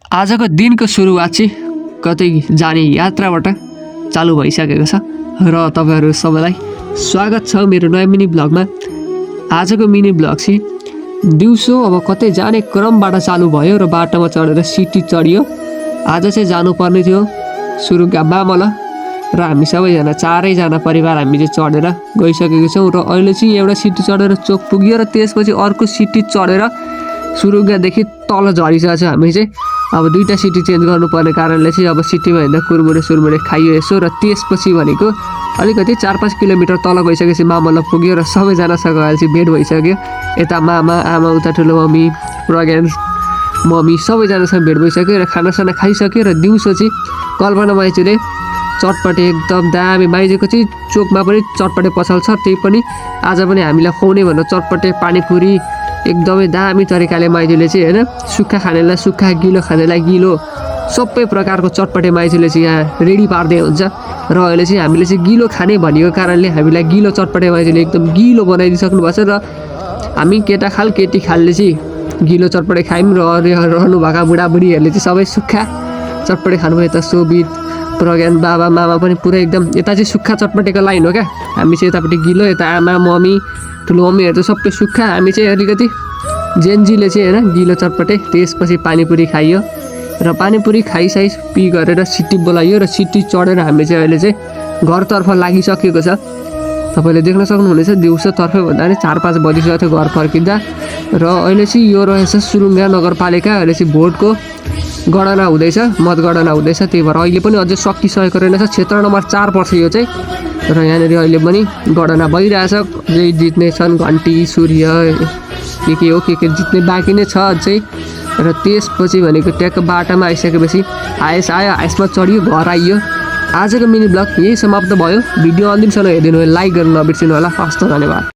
आजको दिनको सुरुवात चाहिँ कतै जाने यात्राबाट चालु भइसकेको छ र तपाईहरु सबैलाई स्वागत छ मेरो नयाँ मिनी ब्लगमा। आजको मिनी ब्लग चाहिँ दिउँसो अब कतै जाने क्रमबाट चालु भयो र बाटोमा चढेर सिटी चढियो। आज चाहिँ जानुपर्ने थियो सुरुगा मामल र हामी सबैजना चारैजना परिवार हामी चाहिँ चढेर गइसकेको छौँ र अहिले चाहिँ एउटा सिटी चढेर चोक पुग्यो र त्यसपछि अर्को सिटी चढेर सुरुगादेखि तल झरिसकेको छ। हामी चाहिँ अब दुईटा सिटी चेन्ज गर्नुपर्ने कारणले चाहिँ अब सिटीमा हिँड्दा कुरमुरे सुरमुरे खाइयो यसो र त्यसपछि भनेको अलिकति 4-5 किलोमिटर तल गइसकेपछि मामल पुग्यो र सबैजनासँग अहिले चाहिँ भेट भइसक्यो। यता मामा आमा उता ठुलो मम्मी प्रज्ञान मम्मी सबैजनासँग भेट भइसक्यो र खानासाना खाइसक्यो र दिउँसो चाहिँ कल्पना माइजूले चटपटे एकदम दामी माइजूको चाहिँ चोकमा पनि चटपटे पसल छ, त्यही पनि आज पनि हामीलाई खुवाउने भनेर चटपटे पानीपुरी एकदमै दामी तरिकाले माइजूले चाहिँ हैन सुक्खा खानेलाई सुक्खा गिलो खानेलाई गिलो सबै प्रकारको चटपटे माइजूले चाहिँ यहाँ रेडी पार्दै हुन्छ र अहिले चाहिँ हामीले चाहिँ गिलो खाने भनेको कारणले हामीलाई गिलो चटपटे माइजूले एकदम गिलो बनाइदिइसक्नु भएको छ र हामी केटा खाल केटी खालले चाहिँ गिलो चटपटे खायौँ र रहनुभएका बुढाबुढीहरूले चाहिँ सबै सुक्खा चटपटे खानुभयो। यता सोभित प्रज्ञान बाबा मामा पनि पुरै एकदम यता चाहिँ सुक्खा चटपटेको लाइन हो क्या, हामी चाहिँ यतापट्टि गिलो, यता आमा मम्मी ठुलो मम्मीहरू चाहिँ सबै सुक्खा, हामी चाहिँ अलिकति जेन्जीले चाहिँ होइन गिलो चटपटे। त्यसपछि पानीपुरी खाइयो र पानीपुरी खाइसाइ पी गरेर सिटी बोलाइयो र सिटी चढेर हामी चाहिँ अहिले चाहिँ घरतर्फ लागिसकेको छ। तपाईँले देख्न सक्नुहुनेछ दिउँसोतर्फ भन्दा पनि 4-5 बजिसकेको थियो घर फर्किँदा र अहिले चाहिँ यो रहेछ सुरुङ्गा नगरपालिका। अहिले चाहिँ भोटको गणना हुँदैछ, मतगणना हुँदैछ, त्यही भएर अहिले पनि अझै सकिसकेको रहेनछ। क्षेत्र नम्बर 4 पर्छ यो चाहिँ र यहाँनिर अहिले पनि गणना भइरहेछ। जे जित्ने छन् घन्टी सूर्य के हो के जित्ने बाँकी नै छ अझै। र त्यसपछि भनेको ट्याक्क बाटामा आइसकेपछि आइस आयो, आइसमा चढियो, घर आइयो। आजको मिनी ब्लग यही समाप्त भयो। भिडियो अन्तिमसम्म हेरिदिनु, लाइक गर्न नबिर्सिनु होला। हस्त धन्यवाद।